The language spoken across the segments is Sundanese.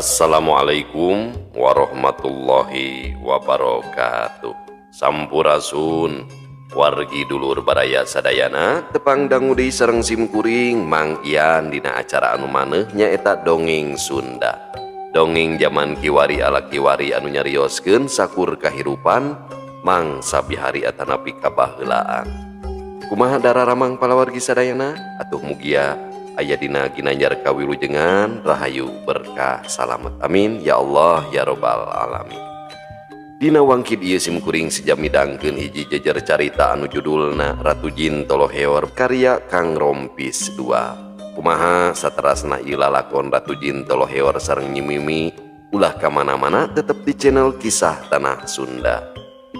Assalamualaikum warahmatullahi wabarakatuh. Sampurasun wargi dulur baraya sadayana, tepang dangu deui sareng simkuring Mang Ian dina acara anu maneuh nyaeta Dongeng Sunda. Dongeng zaman kiwari ala kiwari anu nyarioskeun sakur kahirupan mangsa bihari atanapi kabaheulaan. Kumaha dararamang palawargi sadayana? Atuh mugia aya dina ginanjar kawilujengan, rahayu berkah salamet, amin ya Allah ya robbal alamin. Dina wangkid ieu simkuring sejam midangkeun hiji jejer carita anu judulna Ratu Jin Toloheor karya Kang Rompis 2. Kumaha saterasna ieu lalakon Ratu Jin Toloheor sareng Nyi Mimi? Ulah ka mana-mana, tetep di channel Kisah Tanah Sunda.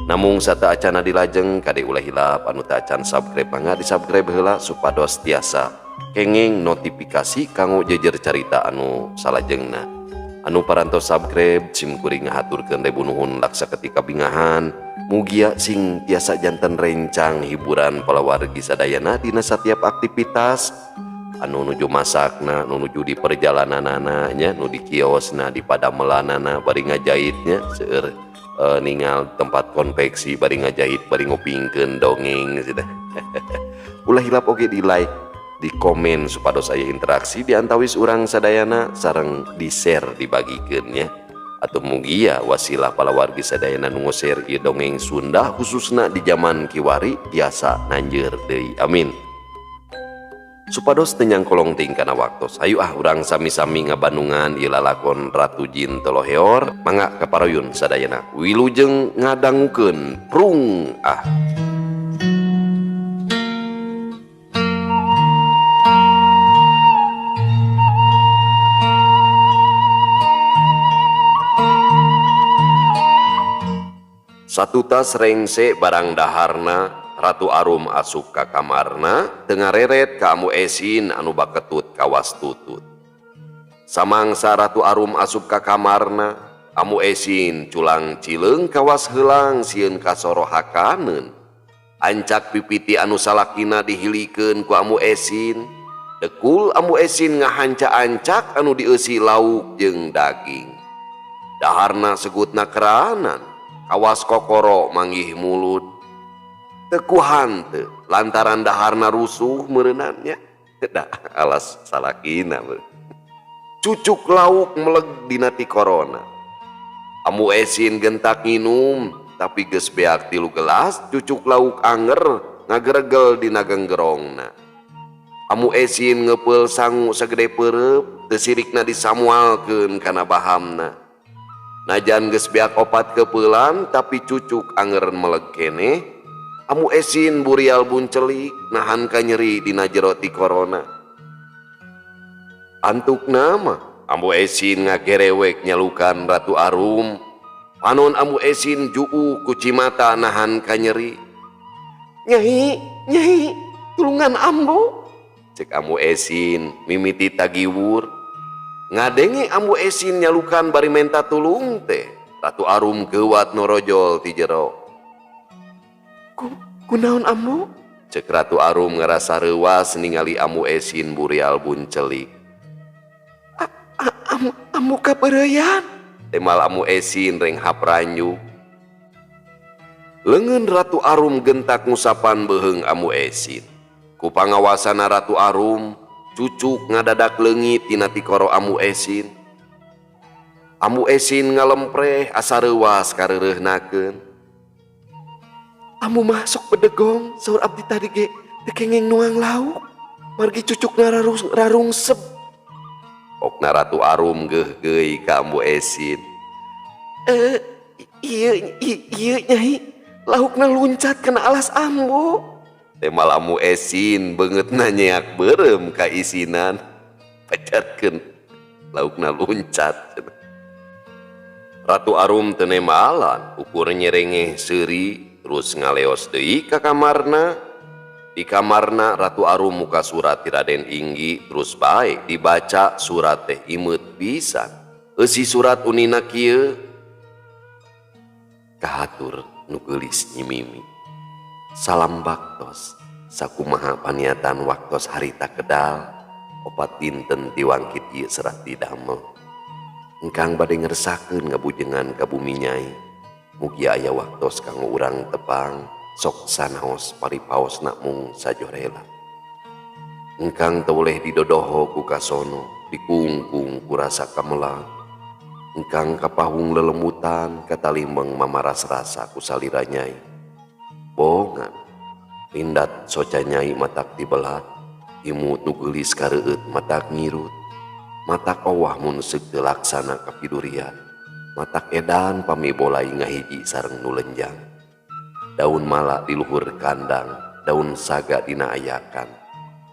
Namung sateuacana dilajeng, kade ulah hilap anu teu acan subscribe, mangga di subscribe heula supados tiasa kenging notifikasi kanggo jejer carita anu salajengna. Anu parantos subscribe, simkuring ngahaturkeun ribu nuhun laksa ketika bingahan. Mugia sing tiasa janten rencang hiburan palawargi sadayana dina setiap aktivitas, anu nuju masakna, nu nuju di perjalananana nya, nu di kiosna, di padamelanana bari ngajahitnya, seueur ningal tempat konveksi bari ngajahit bari ngupingkeun dongeng gitu. Ulah hilap oge di like, di komen supados aya interaksi di antawis urang sadayana, sareng di share, dibagikeun nya. Atau mugia wasilah palawargi sadayana nu share ieu dongeng Sunda khususna di zaman kiwari tiasa nanjeur deui, amin. Supados teu nyangkolong teuing kana waktos, ayo ah urang sami-sami ngabandungan ieu lalakon Ratu Jin Toloheor. Mangga kaparuyun sadayana, wilujeng ngadangukeun prung ah. Satutas rengse barang daharna, Ratu Arum asup ka kamarna, teu ngareret ka Ambu Esin anu baketut kawas tutut. Samangsa Ratu Arum asup ka kamarna, Ambu Esin culang cileung kawas heulang sieun kasorohakaneun. Ancak pipiti anu salakina dihilikeun ku Ambu Esin. Dekul Ambu Esin ngahanca-ancak anu dieusi lauk jeung daging. Daharna segutna keranan, kawas kokoro manggih mulut. Tekuhan teu lantaran daharna rusuh meureunannya. Da alas salakina meureun. Cucuk lauk meleg dina ti korona. Ambu Esin gentak nginum, tapi geus beak 3 gelas cucuk lauk anger ngageregel dina genggerongna. Ambu Esin ngeupeul sangu sagede peureup, teu sirikna disamualkeun kana bahamna. Najan geus beak 4 kepeulan tapi cucuk anger meleg keneh. Ambu Esin burial buncelik nahan kanyeri dina jero ti korona. Antuk nama Ambu Esin ngagerewek nyalukan Ratu Arum. Panon Ambu Esin juu kucimata nahan kanyeri. Nyai, nyai, tulungan ambu. Cek Ambu Esin mimiti tagiwur. Ngadenge Ambu Esin nyalukan bari menta tulung teh. Ratu Arum geuwat norojol ti jero. Kunaon ambu? Cek Ratu Arum ngerasa reuas ningali Ambu Esin burial buncelik. Ambu kapeureuyan. Temal Ambu Esin renghap ranyu. Leungeun Ratu Arum gentak ngusapan beuheung Ambu Esin. Ku pangawasana Ratu Arum, cucuk ngadadak leungit tina tikoro Ambu Esin. Ambu Esin ngalempreh asa reuas kareureunahkeun. Ambu mah sok bedegong saur abdi tadi ge teu kengeng nuang lauk. Margi cucuk rarungsep. Okna Ratu Arum geuhgeuy ka Ambu Esin. Ieu nyai, laukna luncat kana alas ambu. Temal Ambu Esin beungeutna nyeak beureum ka isinan. Pacarkeun laukna luncat. Ratu Arum teu nembalan ukur nyerengeh seuri terus ngaleos deui ka kamarna. Di kamarna Ratu Arum muka surat ti Raden Inggi terus bae dibaca surat teh imeut pisan. Eusi surat unina kieu. Kahatur nu geulis Nyi Mimi. Salam baktos sakumaha paniatan waktos harita kedal 4 dinten tiwangkit ieu serat didamel. Engkang bade ngersakeun ngabujengan ka bumi Nyai. Mugi aya waktos kanggo urang tepang sok sanaos paripaosna mung sajorela. Engkang teu boleh didodoho ku kasono, dikungkung ku rasa kamelang. Engkang kapahung lelemutan katalimbeng mamaras rasa ku salira Nyai. Bongan lindat soca Nyai matak dibelat, imut nu geulis kareueut matak ngirut. Matak owah mun seuk teu laksana kapidurian. Matak edan pami bolai ngahiji sareng nu lenjang. Daun mala di luhur kandang, daun saga dina ayakan.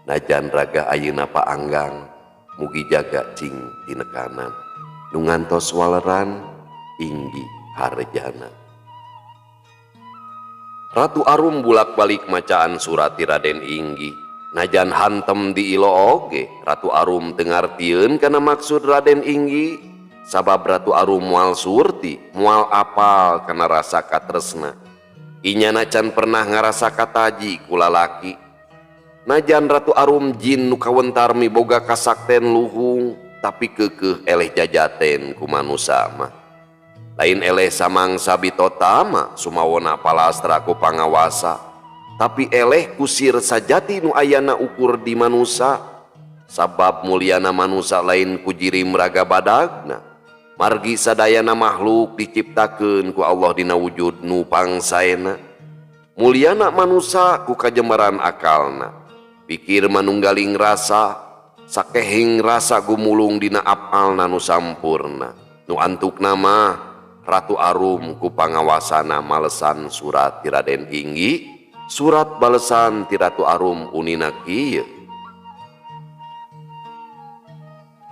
Najan raga ayeuna paanggang, mugi jaga cing tinekanan. Nu ngantos waleran Inggi harjana. Ratu Arum bulak-balik macaan surat ti Raden Inggi. Najan hantem di ilo oge, Ratu Arum teu ngartieun kana maksud Raden Inggi. Sabab Ratu Arum moal surti, moal apal kana rasa katresna. Inyana can pernah ngarasa kataji ku lalaki. Najan Ratu Arum jin nu kawentar miboga kasakten luhung, tapi keukeuh eleh jajaten ku manusa mah. Lain eleh samangsa bitotama sumawona palastra ku pangawasa, tapi eleh kusir sajati nu ayana ukur di manusa. Sabab mulyana manusa lain ku jirim raga badagna. Margi sadayana makhluk diciptakeun ku Allah dina wujud nu pangsaena. Mulyana manusa ku kajembaran akalna. Pikir manunggaling rasa, sakehing rasa gumulung dina apalna nu sampurna. Nu antukna mah Ratu Arum ku pangawasana malesan surat ti Raden Inggi, surat balesan ti Ratu Arum unina kieu.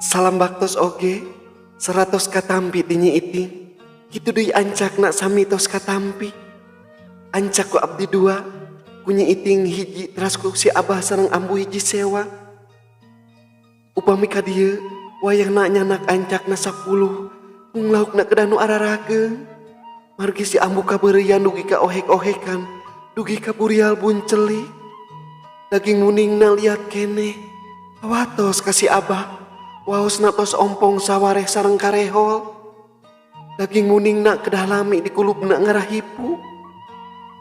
Salam baktos oge, 100 katampi ti Nyi Iting. Kitu deui ancakna sami tos katampi. Ancak ku abdi dua, ku Nyi Iting hiji teras ku si Abah sareng ambu hiji sewa. Upami ka dieu wayahna nyanak ancakna 10, mung laukna kedah nu ararageung. Margi si ambu kabeureuyan dugi ka ohek-ohekan, dugi ka burial buncelik. Daging muningna liat keneh. Watos ka si Abah, waosna tos ompong sawareh sareng karehol. Daging muningna kedah lami dikulubna ngarahipu.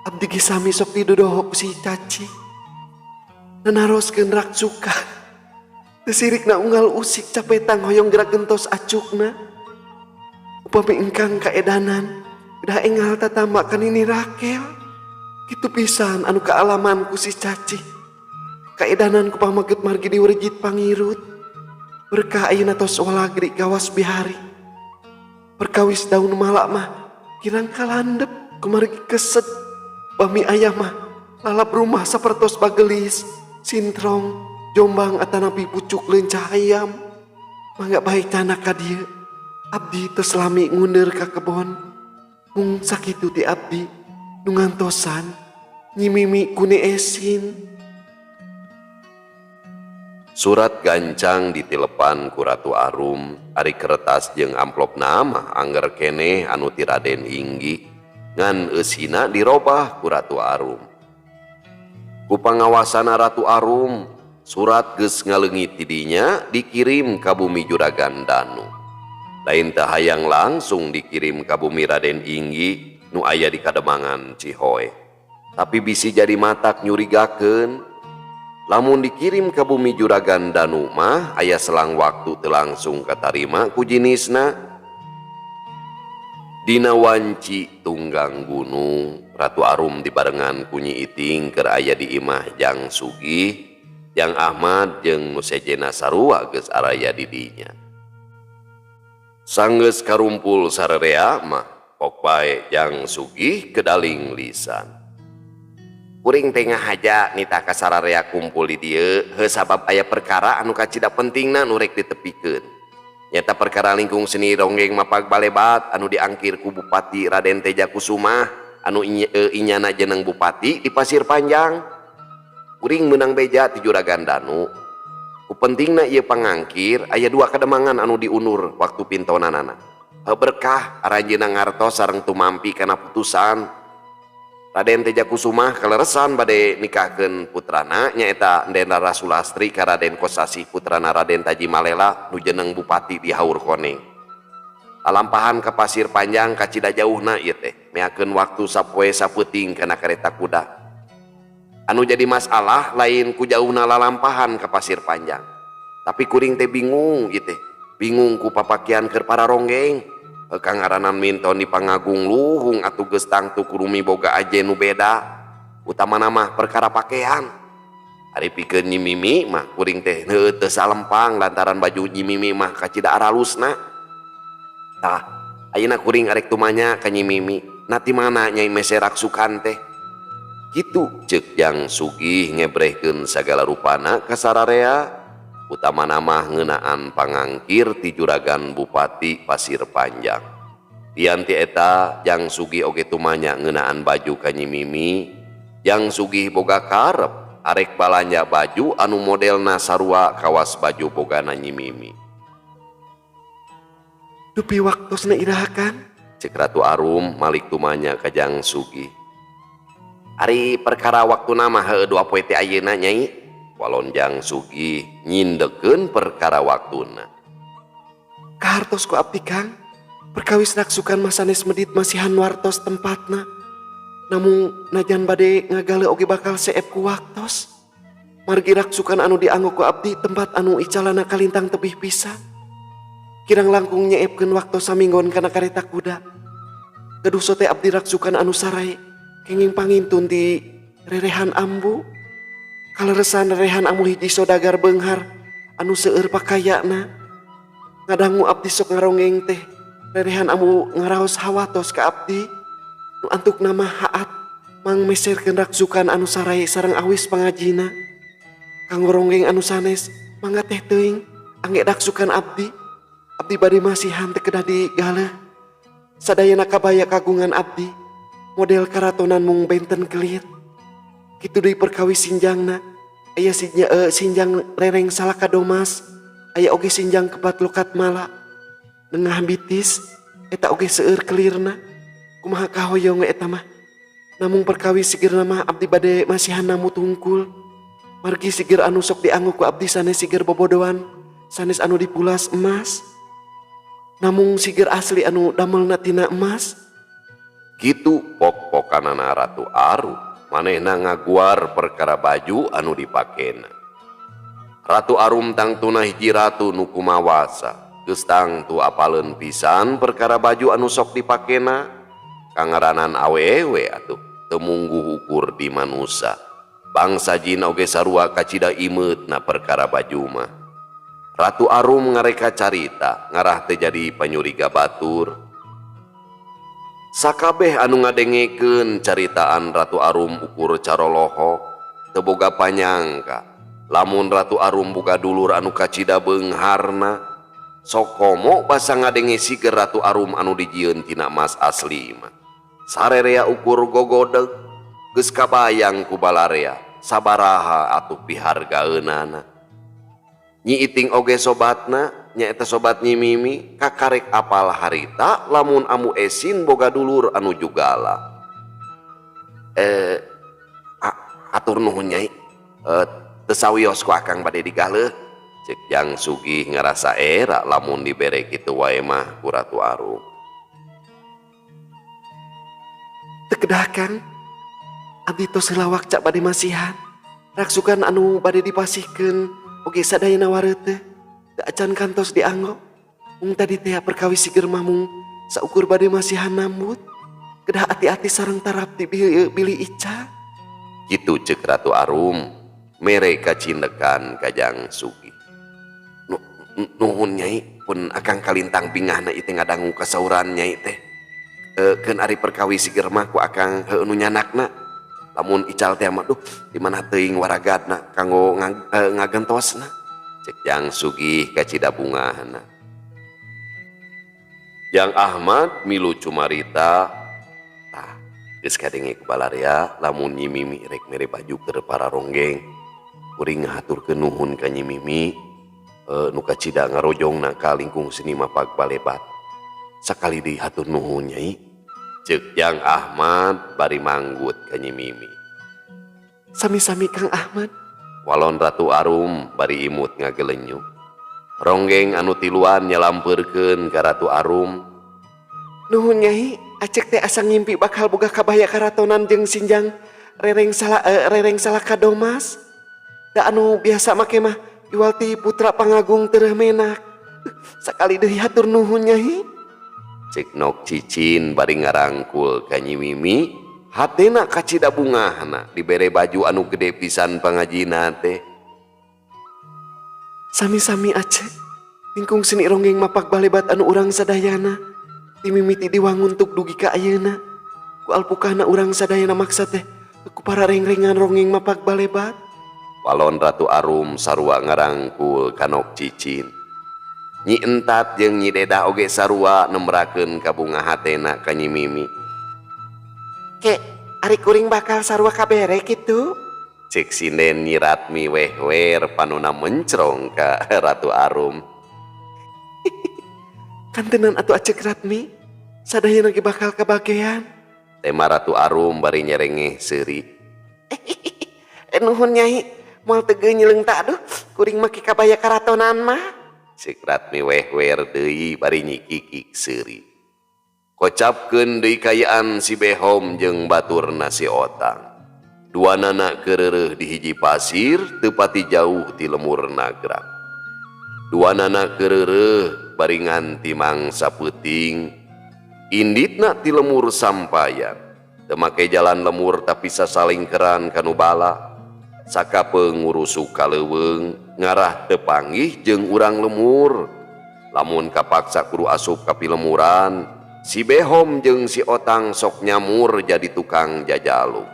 Abdi ge sami sok didodoho ku si Caci. Nanaroskeun raksuka. Teu sirikna unggal usik capetang hoyong gerak gentos acukna. Upami engkang kaedanan, kedah enggal tatamba ka Nini Rakel. Kitu pisan anu kaalaman ku si Caci. Kaedanan ku pamaget margi diwerejit pangirut. Berkah ayeuna tos walagri gawas bihari. Perkawis daun malak mah kirang kalandep kumargi keset. Bami ayah mah lalap rumah sapertos bagelis, sintrong, jombang atanapi pucuk lencah ayam. Mangga baik tanah ka dieu. Abdi tos lami nguneur ka kebon. Mung sakitu ti abdi nu ngantosan Nyi Mimi kuni esin. Surat gancang ditilepan ku Ratu Arum, ari kertas jeung amplop nama angger keneh anu ti Raden Inggi. Ngan eusina dirobah ku Ratu Arum. Ku pangawasana Ratu Arum, surat geus ngaleungit ti dinya dikirim ka bumi Juragan Danu. Lain teu hayang langsung dikirim ka bumi Raden Inggi nu aya di Kademangan Cihoe. Tapi bisi jadi matak nyurigakeun. Lamun dikirim ka bumi Juragan Danu mah aya selang waktu teu langsung katarima ku jinisna. Dina wanci tunggang gunung, Ratu Arum dibarengan ku Nyi Iting keur aya di imah Jang Sugih, Jang Ahmad jeung nu sejena sarua geus araya di dinya. Sanggeus karumpul sarerea mah pok bae Jang Sugih kedaling lisan. Kuring teh ngahaja nitah ka sararea kumpul di dieu heuh sabab aya perkara anu kacida pentingna nu rek ditepikeun. Nyata perkara lingkung seni ronggeng mapag balebat anu diangkir ku Bupati Raden Teja Kusuma anu inyana jeneng bupati di Pasir Panjang. Kuring meunang beja ti Juragan Danu. Ku pentingna ieu pangangkir aya dua kademangan anu diundur waktu pintonanana. Heuh berkah aranjeunna ngartos sareng tumampi kana putusan. Raden Teja Kusuma kaleresan bade nikahkeun putrana nyaeta Ndenda Rasulastri ka Raden Kosasih putrana Raden Taji Malela nu jeneng bupati di Haur Koneng. Lalampahan ka Pasir Panjang kacida jauhna ieu teh, meakeun waktu sapoe sapeuting kana kareta kuda. Anu jadi masalah lain ku jauhna lalampahan ka Pasir Panjang. Tapi kuring teh bingung ieu teh, bingung ku papakian keur para ronggeng. Kangaranan minton di pangagung luhung atuh geus tangtu kudu miboga ajen nu beda. Utamana mah perkara pakaian. Ari pikeun Nyi Mimi mah kuring teh heueuh teu salempang lantaran baju Nyi Mimi mah kacida aralusna. Tah, ayeuna kuring arek tumanya ka Nyi Mimi. Na ti mana Nyai meser raksukan teh? Kitu ceuk Jang Sugih ngebrehkeun sagala rupana ka sararea, utamana mah ngeunaan pangangkir ti juragan Bupati Pasir Panjang. Lian ti eta Jang Sugih oge tumanya ngeunaan baju ka Nyi Mimi. Jang Sugih boga karep arek balanja baju anu modelna sarua kawas baju bogana Nyi Mimi. Dupi waktosna iraha Kang? Cek Ratu Arum malik tumanya ka Jang Sugih. Ari perkara waktuna mah heueuh dua poe teh ayeuna Nyai. Walon Jang Sugih nyindekeun perkara waktuna. Kahartos ku abdi Kang, perkawis raksukan mah sanes medit masihan wartos tempatna. Namung najan bade ngagale oge bakal seep ku waktos. Margi raksukan anu dianggo ku abdi tempat anu icalana kalintang tebih pisan. Kirang langkung nyeepkeun waktos saminggon kana kareta kuda. Gaduh sote abdi raksukan anu sarai kenging pangintun di rerehan ambu. Kaleresan rerehan ambu hiji sodagar beunghar anu seueur pakayana. Ngadangu abdi sok ngaronggeng teh rerehan ambu ngaraos hawatos ka abdi. Nu antuk nama haat mang meserkeun raksukan anu sarai sareng awis pangajina. Kanggo ronggeng anu sanes mangga teh teuing angge raksukan abdi. Abdi bade masihan teu kedah digaleuh. Sadayana kabaya kagungan abdi model karatonan mung benten kelit. Kitu deui perkawis sinjangna. Aya sinjang rereng salaka domas, aya oge sinjang kebat lokat mala. Nengah bitis eta oge seueur kelirna. Kumaha kahoyong we eta mah. Namung perkawis sigirna mah abdi bade masihan namu tungkul. Margi sigir anu sok dianggo ku abdi sanes sigir bobodoan, sanes anu dipulas emas. Namung sigir asli anu damelna tina emas. Kitu pok-pokanana Ratu Arum, manehna ngaguar perkara baju anu dipakena. Ratu Arum tangtuna hiji ratu nu kumawasa, geus tangtu apaleun pisan perkara baju anu sok dipakena. Kangaranan awewe atuh teu mungguh ukur di manusa. Bangsa jin oge sarua kacida imeutna perkara baju mah. Ratu Arum ngareka carita ngarah teu jadi panyuriga batur. Sakabeh anu ngadengekeun caritaan Ratu Arum ukur carolohok teu boga panyangka lamun Ratu Arum boga dulur anu kacida beungharna. Sokomo basa ngadenge siger Ratu Arum anu dijieun tina emas asli mah. Sarerea ukur gogodeg geus kabayang ku balarea sabaraha atuh pihargaeunana. Nyi Iting oge sobatna nyaeta sobat Nyi Mimi kakarek apal harita lamun amu esin boga dulur anu jugala. Atur nuhun Nyai. Teu sawios ku akang bade digaleuh. Cek Jang Sugih ngarasa era lamun dibere kitu wae mah ku Ratu Arum. Teu kedah Kang, abdi tos heula wakca bade masihan. Raksukan anu bade dipasihkeun oge sadayana wareuteuh. Teu acan kantos dianggo. Mung tadi teh perkawis siger mah mung saukur bade masihan nambut. Kedah ati-ati sareng tarap di bili ica. Kitu ceuk Ratu Arum mere kacindekan ka Jang Sugih. Nuhun Nyai, pun akang kalintang bingahna ieu teh ngadangu kasauran Nyai teh. Keun ari perkawis siger mah ku akang heueuh nu nyanakna. Lamun ical teh mah duh di mana teuing waragadna kanggo ngagentosna. Cek Jang Sugih kacida bungahna. Jang Ahmad milu cumarita. Tah geus kadenge ku balarea lamun Nyi Mimi rek mere baju keur para ronggeng. Kuring ngahaturkeun nuhun ka Nyi Mimi nu kacida ngarojongna ka lingkung seni mapag balebat. Sakali deui hatur nuhun Nyai. Ceuk Jang Ahmad bari manggut ka Nyi Mimi. Sami-sami Kang Ahmad. Walon Ratu Arum bari imut ngagelenyu. Ronggeng anu tiluan nyalampeurkeun ka Ratu Arum. Nuhun, Nyai. Acek teh asa ngimpi bakal boga kabaya karatonan jeung sinjang rereng salaka domas. Da anu biasa make mah iwal ti putra pangagung tereh menak. Sakali deui hatur nuhun, Nyai. Cek Nok Cicin bari ngarangkul ka Nyi Mimi, hatena kacida bungahna dibere baju anu gede pisan pangajina teh. Sami-sami, Acek. Tingkung seni ronggeng mapak balebat anu urang sadayana. Timimiti diwangun tuk dugi ka ayeuna. Ku alpukahna urang sadayana maksa teh ku para rengrengan ronggeng mapak balebat. Walon Ratu Arum sarua ngarangkul ka Nok Cicin. Nyi Entat jeung Nyi Dedah oge sarua nembrakeun kabunga hatena ka Nyi Mimi. Ke, ari kuring bakal sarua kabere kitu? Cek sinden Nyi Ratmi wehwer panona mencrong ka Ratu Arum. Kantenan atuh, Acek Ratmi, sadayana ge bakal kabagean. Tema Ratu Arum bari nyerengeh seuri. Eh, nuhun, Nyai, moal teu nyileung ta aduh, kuring make kabaya karatonan mah. Cek Ratmi wehwer deui bari nyikikik seuri. Kocapkeun deui kayaan si Behom jeung baturna si Otang. Duanana keureureun di hiji pasir teu pati jauh ti lemur Nagrak. Duanana keureureun bari nganti mangsa peuting. Inditna ti lemur sampayan. Teu make jalan lemur tapi sasalingkeran kanu bala. Sakapeung ngurusuk ka leuweung ngarah teu panggih jeung urang lemur. Lamun kapaksa kudu asup ka pilemuran, si Behom jeung si Otang sok nyamur jadi tukang jajaluk.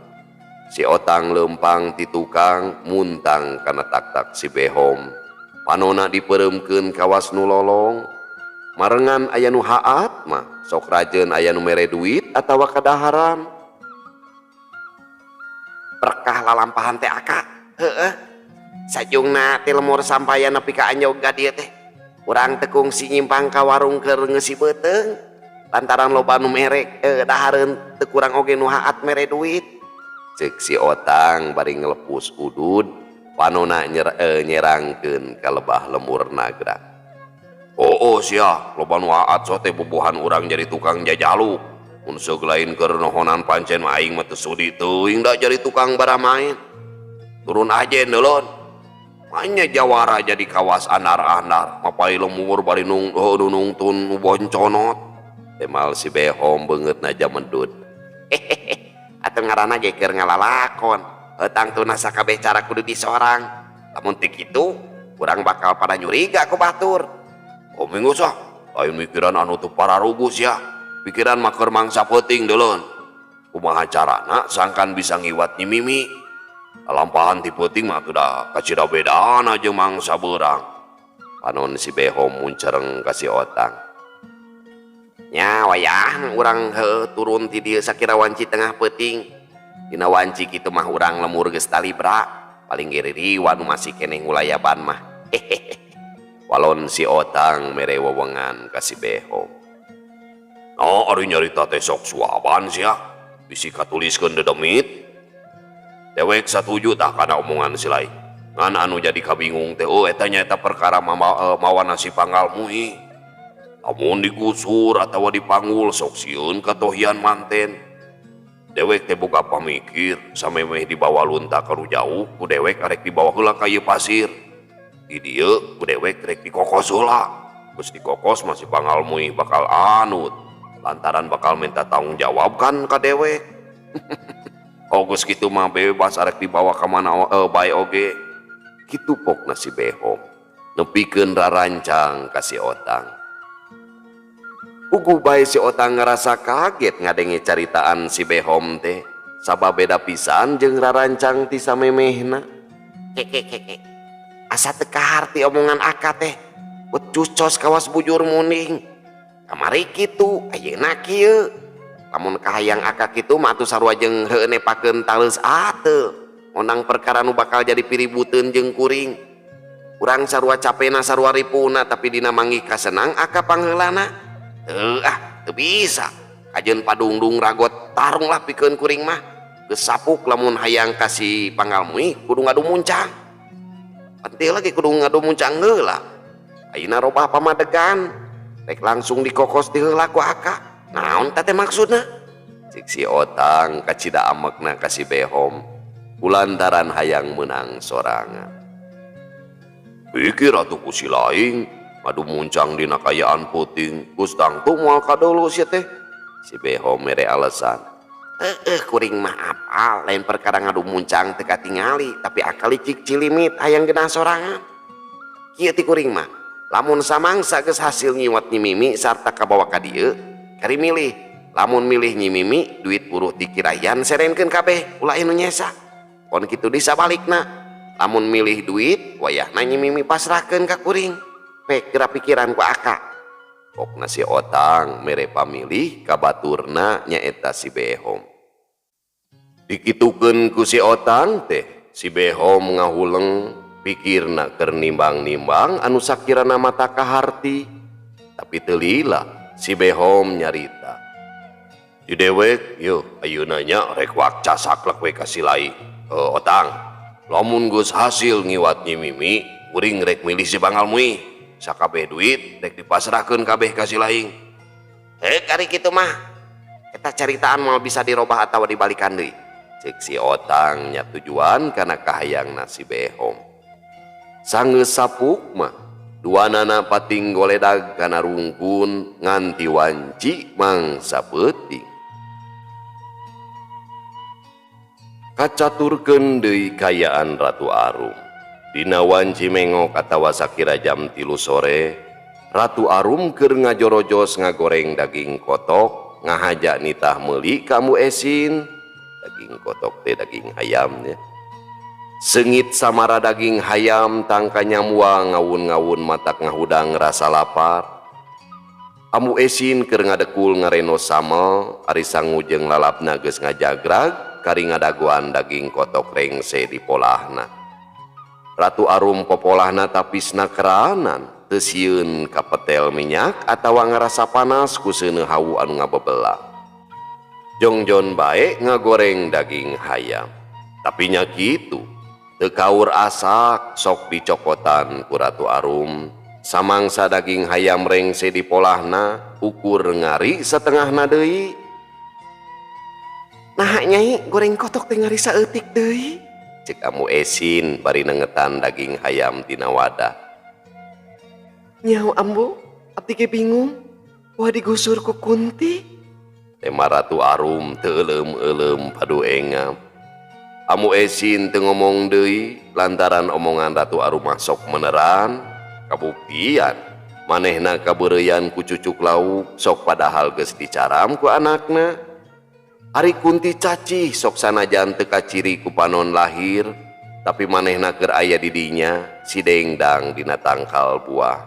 Si Otang lempang ti tukang muntang kana taktak si Behom. Panona dipereumkeun kawas nu lolong. Marengan aya nu haat mah sok rajeun aya nu mere duit atawa kadaharan. Berkah lalampahan teh, Aka. Heeh. Sajungna ti lemur sampayan nepi ka anjog ka dieu teh. Urang teu kungsi nyimpang ka warung keur ngeusi beuteung. Lantaran loba nu mere dahareun teu kurang oge nu haat mere duit. Cek si Otang bari ngelepus udud, panona nyerangkeun ka lebah lemur Nagrak. Oh, sia, loba nu haat so teh bubuhan urang jadi tukang jajaluk. Mun seug lain keur nohonan pancen mah aing mah teu sudi teuing da jadi tukang baramaen. Turun aja neulon. Manya jawara jadi kawas andar-andar, mapai lemur bari nung oh, nungtun nu bonconot. Temal si Behom beungeutna jamedud. Atuh ngaranna ge keur ngalalakon. Tangtuna sakabeh cara kudu disorang. Lamun teu kitu, urang bakal pada nyuriga ku batur. Oh minggu sah, lain mikiran anu teu pararugus ya. Pikiran mah keur mangsa peuting deulon. Kumaha carana sangkan bisa ngiwat Nyi Mimi. Lampahan ti peuting mah atuh da kacida bedana jeung mangsa beurang. Panon si Behom muncereng ka si Otang. Nya wayah urang heuh turun ti dieu sakira wanci tengah peuting. Dina wanci kitu mah urang lemur geus talibra, paling ge ririwa nu masih keneh ngulayaban mah. Walon si Otang mere wewengan ka si Behom. Oh, ari nyarita teh sok suaban sia. Bisi katuliskeun dedemit. Dewek satuju tah kana omongan si Lai. Ngan anu jadi kabingung teh oh eta nya eta perkara mawana si panggal mui. Lamun digusur atawa dipanggul sok sieun katohian manten. Dewek teh boga pamikir samemeh dibawa lunta ka nu jauh ku dewek arek dibawa heula ka ieu pasir. Di dieu ku dewek rek dikokos heula. Geus dikokos masih panggal mui bakal anut. Lantaran bakal minta tanggung jawab kan ka dewek. Oh geus kitu mah bebas arek dibawa ka mana bae oge. Kitu pokna si Behom. Nepikeun rarancang ka si Otang. Puguh bae si Otang ngerasa kaget ngadenge caritaan si Behom teh. Sabab beda pisan jeung rarancang ti samemehna. Keke keke. Asa teu kaharti omongan Aka teh. Becucos kawas bujur muning. Kamari kitu, ayeuna kieu. Lamun kahayang Aka kitu mah atuh sarua jeung heueuh nepakeun taleus ateu. Ngondang perkara nu bakal jadi piributeun jeung kuring. Urang sarua capena sarua ripuna tapi dina manggih kasenang Aka pangheulana. Teu ah, teu bisa. Kajeun padungdung ragot tarung lah pikeun kuring mah. Geus sapuk lamun hayang ka si panggal mui kudu ngadu muncang. Pentil lagi kudu ngadu muncang heula. Ayeuna robah pamadegan. Rek langsung dikokos ti heula ku Aka. Naon teh maksudna? Cik si Otang kacida amekna ka si Behom kulantaran hayang menang sorangan. Pikir atuh ku si laing ngadu muncang dina kayaan puting geus tangtu moal kadulu sia teh. Si Behom mere alasan. Kuring mah apal lain perkara ngadu muncang teu katingali tapi akal licik cilimit hayang genah sorangan. Kieu ti kuring mah lamun samangsa geus hasil ngiwat Nyi Mimi sarta kabawa ka dieu kari milih. Lamun milih Nyi Mimi duit buruh ti kirayan serenkeun kabeh ulah anu nyesa. Kon kitu di sabalikna. Lamun milih duit wayahna Nyi Mimi pasrahkeun ka kuring. Pek geura pikiran ku aka. Pokna si Otang mere pamilih ka baturna nyaeta si Behom. Dikitukeun ku si Otang teh si Behom ngahuleng pikirna keur nimbang-nimbang anu sakirana mata kaharti. Tapi teu lila si Behom nyarita. Di dewek yeuh ayeuna nya rek wakca saklek we ka si laing. Otang, lamun geus hasil ngiwat Nyi Mimi, kuring rek milih si Bangal Mui. Sakabeh duit rek dipasrahkeun kabeh ka si laing. Kari kitu mah eta caritaan moal bisa dirobah atawa dibalikan deui. Cek si Otang nya tujuan kana kahayangna si Behom. Sanggeus sapuk mah duanana pating goledag kana rungkun nganti wanci mangsa peuting. Kacaturkeun deui kayaan Ratu Arum. Dina wanci mengok atawa sakira jam 3 sore, Ratu Arum keur ngajorojos ngagoreng daging kotok, ngahaja nitah meuli ka Ambu Esin. Daging kotok teh daging ayamnya. Sengit samara daging hayam tangka nyamua ngawun-ngawun matak ngahudang rasa lapar. Ambu Esin keur ngadekul ngareno samel, ari sangu jeung lalapna geus ngajagrag, kari ngadagoan daging kotok rengse di polahna. Ratu Arum popolahna tapisna keranan, teu sieun kapetel minyak atawa ngarasa panas ku seuneu hawu anu ngabebela. Jongjon bae ngagoreng daging hayam. Tapi nya kitu, teu kaur asak sok dicokotan ku Ratu Arum. Samangsa daging hayam rengse di polahna, ukur ngari setengahna deui. Nah nyai goreng kotok teh ngari saeutik deui. Cek Ambu Esin bari nengetan daging hayam tina wadah. Nyaho Ambu, abdi ge bingung. Wah digusur ku Kunti. Tema Ratu Arum teu euleum-euleum padu engam. Ambu Esin teu ngomong deui lantaran omongan Ratu Arum mah sok meneran. Kabuktian manehna kabeureuyan ku cucuk lauk sok padahal geus dicaram ku anakna. Ari Kunti cacih sok sanajan teu kaciri ku panon lahir, tapi manehna keur aya di dinya si dengdang dina tangkal buah.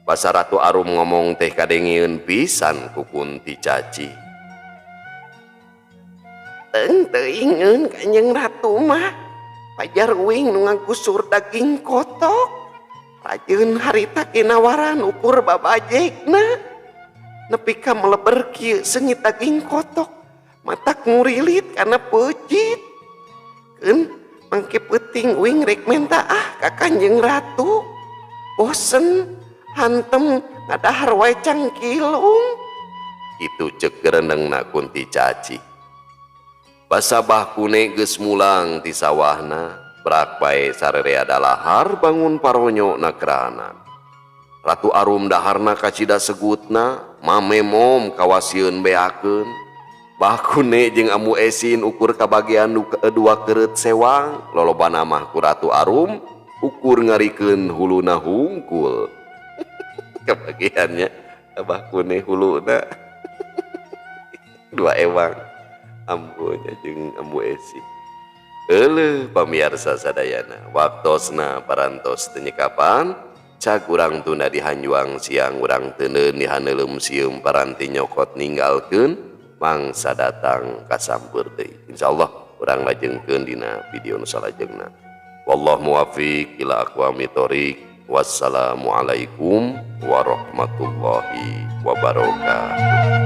Basa Ratu Arum ngomong teh kadengeun pisan ku Kunti cacih. Teng teuingeun Kanjeng Ratu mah, pajar uing nu ngagusur daging kotok. Rajeun harita kinawaran ukur babajekna. Nepi ka meleber kieu seungit daging kotok. Matak ngurilit kana peucit. Keun mangke peuting uing rek menta ah ka Kanjeng Ratu. Bosen hantem ngadahar wae cangkilung. Kitu ceuk gerenengna Kunti Caci. Basabah kune geus mulang ti sawahna, brak bae sarerea dalahar bangun paronyo na keranan. Ratu Arum daharna kacida segutna, mamemom kawasieun beakeun. Bah kune jeung Ambu Esin ukur kabagian nu kedua keureut sewang, lolobana mah ku Ratu Arum ukur ngarikeun huluna hungkul. Kabagiannya Abah kune huluna dua ewang. Ambunya jeung Ambu Esin. Euleuh pamiarsa sadayana, waktosna parantos teu nyekapan, cag urang tunda dihanjuang siang urang teuneun dihaneuleum sieum paranti nyokot ninggalkeun mangsa datang kasampeur deui. Insyaallah urang lajengkeun dina video nu salajengna. Wallahu muwaffiq ila aqwamit thoriq. Wassalamualaikum warahmatullahi wabarakatuh.